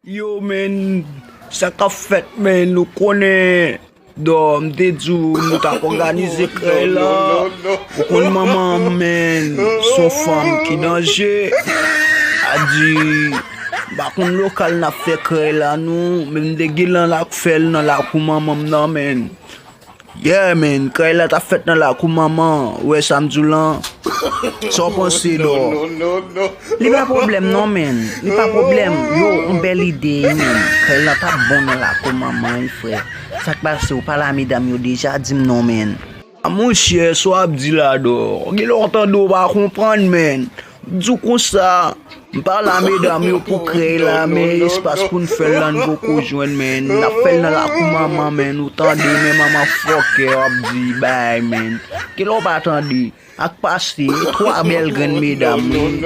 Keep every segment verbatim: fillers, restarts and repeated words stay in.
Yo, men, sa k ap fèt, men, nou konnen, dò, m te di w, nou t ap òganize krèy la. Ou konn manman m, men, s on fanm ki danje. A di, m pa konn lokal n ap fè krèy la, non, men m te gen lan l ap fè l nan lakou manman m nan, men. Yeah, man, krèy la t ap fèt nan lakou manman, ou wè sa m di w lan? Sa w panse, dò? Li pa pwoblèm non, man. Li pa pwoblèm. Yo, yon bèl ide, wi, man. Krèy la t ap bon nan lakou manman, wi, frè. Sa k pase, ou pale a medam yo deja, di m non, man. A monchè, sa w ap di la, dò? Gen lè w tande w pa konprann, man. M di w konsa, m pale a medam yo pou krèy la, men espas pou n fè l la, n poko jwenn, men n ap fè l nan lakou manman, men nou tande, men manman fòkè w ap di bay, men. Kilè w pa tande? Ak pase, twa bèl grenn medam, wi.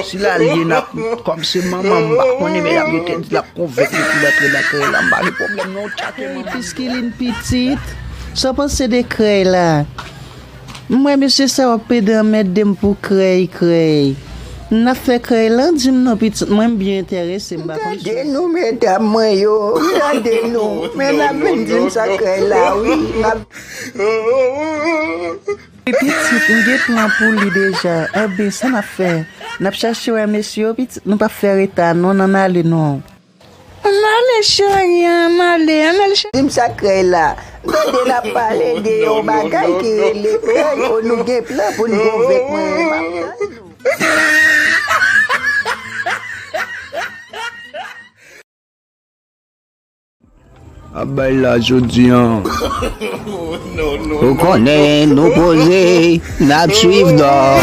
Si l al ye, n ap, kòm se manman m, m pa konnen medam yo te di l ap konvenk li pou l antre nan krèy la, m pa gen pwoblèm non, tchake manman m. Piskilin pitit, sa w panse de krèy la? M wè mesye sa w ap pede anmède m pou krèy, krèy. N ap fè krèy lan, di m non pitit mwen, m byen enterese, m pa konn. Tande nou medam mwen yo, tande nou. Men n ap vin di m sa krèy la, wi. N ap Wi, pitit, m gen plan pou li deja. Anben, sa n ap fè? N ap chache wè mesye yo, pitit, nou p ap fè reta non, n ann ale non. Ann ale, cheri, ann ale, ann ale, cheri. Di m sa krèy la. M tande n ap pale de yon bagay ki rele krèy. O, nou gen plan pou n konvenk mwen, m ap tann nou. Ap bay la jodi an. Ou konnen, nou poze, n ap swiv dò.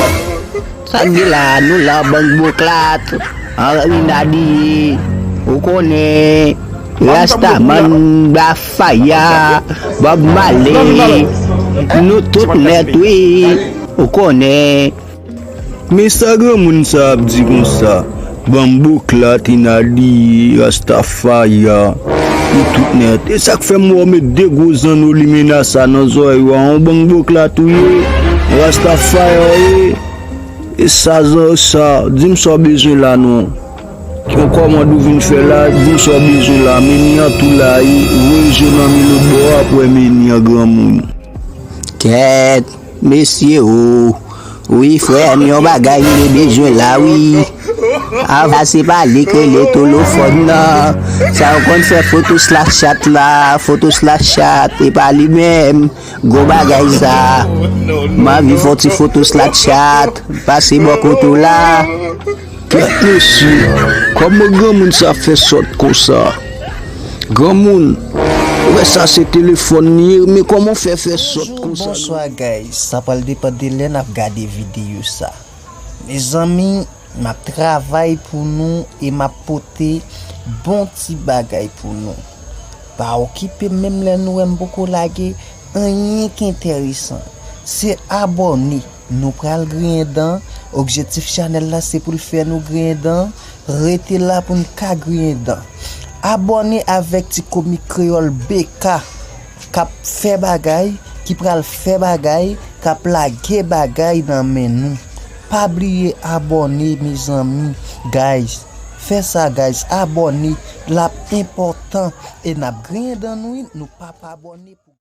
Sa k gen la, nou la bank boklat, Henri Nadier, ou konnen, Rastaman, Bafaya, Bob Marley, nou tout nèt, wi, ou konnen. Men sa granmoun sa ap di konsa, banm boklat, Henri Nadier, Rastafaya, nou tout nèt. E sa k fè m wè w met de gwo zanno limena sa nan zòrèy ou a, yon banm boklat ou ye, Rastafaya w ye. E sa zan sa, di m sa w bezwen la non. Ki yon kòmand ou vin fè la, di m sa w bezwen la, meni an tou la, e voye je nan men lòt bò a pou wè meni an granmoun. Kèt, mesye o. Wi, frè m, yon bagay m te bezwen la, wi. Avan se pa li k rele telefòn nan. Sa yo konn fè foto Snapchat la, foto Snapchat, e pa li menm. Gwo bagay sa. M anvi fè yon ti foto Snapchat, pase bò kote w la. Kèt mesye, kòman granmoun sa fè sòt konsa? Granmoun, ou wè sa se telefòn li ye, men kòman w fè fè sòt konsa? Bonjou, bonswa, guys. Sa pral depann de lè n ap gade videyo sa. Mezanmi, m ap travay pou nou e m ap pote bon ti bagay pou nou. Pa okipe m, menm lè nou wè m poko lage anyen k enteresan. Se abòne. Nou pral griyen dan. Objektif chanèl la se pou l fè nou griyen dan. Rete la pou n ka griyen dan. Abòne avèk Ti Komik Kreyòl B K k ap fè bagay, ki pral fè bagay, k ap lage bagay nan men nou. Pa bliye abòne, mezanmi. Guys, fè sa, guys. Abòne, l ap enpòtan. E n ap griyen dan nou, wi. Nou p ap abòne pou